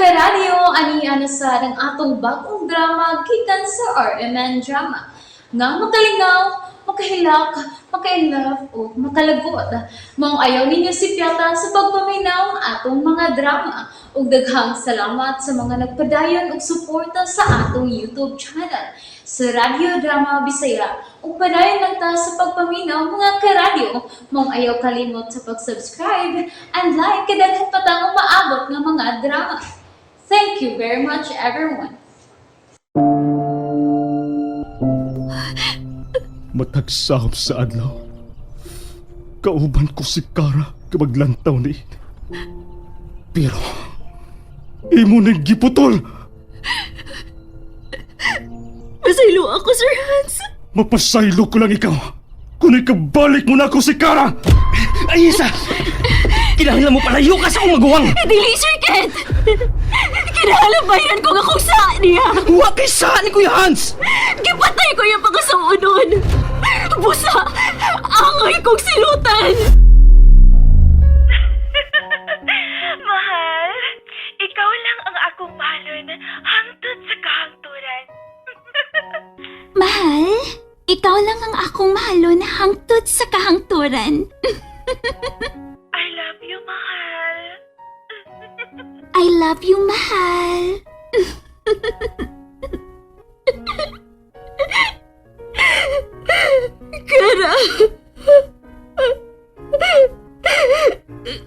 Karadyo, ani na sad ang atong bagong drama gikan sa RMN Drama nga makalingaw, makahilak, maka-inlove o makalagot. Maong ayaw ninyo sipyata sa pagpaminaw ang atong mga drama. Ug daghang salamat sa mga nagpadayon og suporta sa atong YouTube channel sa Radyo Drama Bisaya. Ug padayon lang ta sa pagpaminaw, mga karadyo. Maong ayaw kalimot sa pag-subscribe and like kay daghan pa tang umaabot nga mga drama. Thank you very much, everyone. Matag saop sa adlaw, kauban ko si Kara kabaglantaw ni. Pero, imo ning giputol! Pasaylo ako, Sir Hans. Mapasaylo ko lang ikaw kung ikabalik mo na ako si Kara! Ay, Isa! Kinahanglan mo palayo ka sa akong maguwang! Dili, Sir Ken! Kinahanglan bayaran ko nga kung saan niya! Wa kay saan ni Kuya Hans! Gipatay ko yung pagkasuonon! Busa! Angay kong silutan! Mahal, ikaw lang ang akong mahalon hangtod sa kahangturan. Mahal, ikaw lang ang akong mahalon hangtod sa kahangturan. I love you, mahal. I love you, mahal. Kara!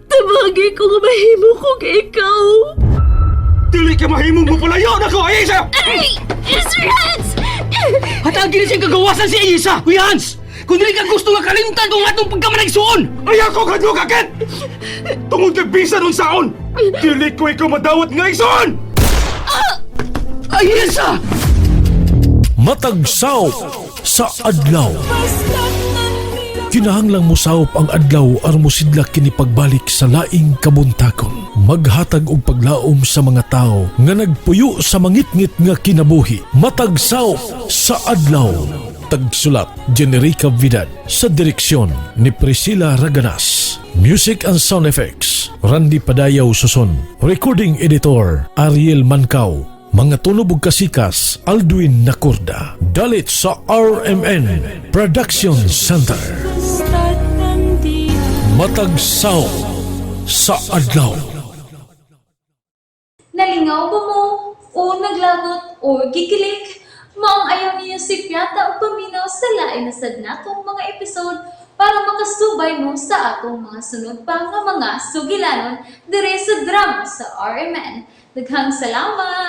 Tabagi ko nga mahimo kong ikaw. Dili ka mahimong mapalayo na ko, Aisha! Ay! Sir Hans! Hatagin na siyang kagawasan si Isa! Kuya Hans! Kung dili ka gusto nga kalimtan kung atong pagkamanagsuon! Ay ako kadyo kakit! Tungod kay bisan unsaon! Dili ko ikaw madawat nga igsoon! Ay, Isa! Matag saop sa adlaw. Kinahanglang mosawop ang adlaw aron mosidlak kini pagbalik sa laing kabuntagon. Maghatag og paglaom sa mga tawo nga nagpuyo sa mangitngit nga kinabuhi. Matag saop sa adlaw. Tagsulat, Generica Vidad. Sa direksyon ni Priscilla Raganas. Music and sound effects, Randy Padayaw Suson. Recording editor, Ariel Mancao. Mga tunog ug kasikas, Aldwin Nacorda. Dalit sa RMN Production Center. Matag saop sa adlaw. Nalingaw ba mo? O naglagot o gikilig? Maong ayaw niyo sipyata o paminaw sa lain na sad natong mga episode para makasubay mo sa atong mga sunod pa nga mga sugilanon dire sa drama sa RMN. Daghang salamat!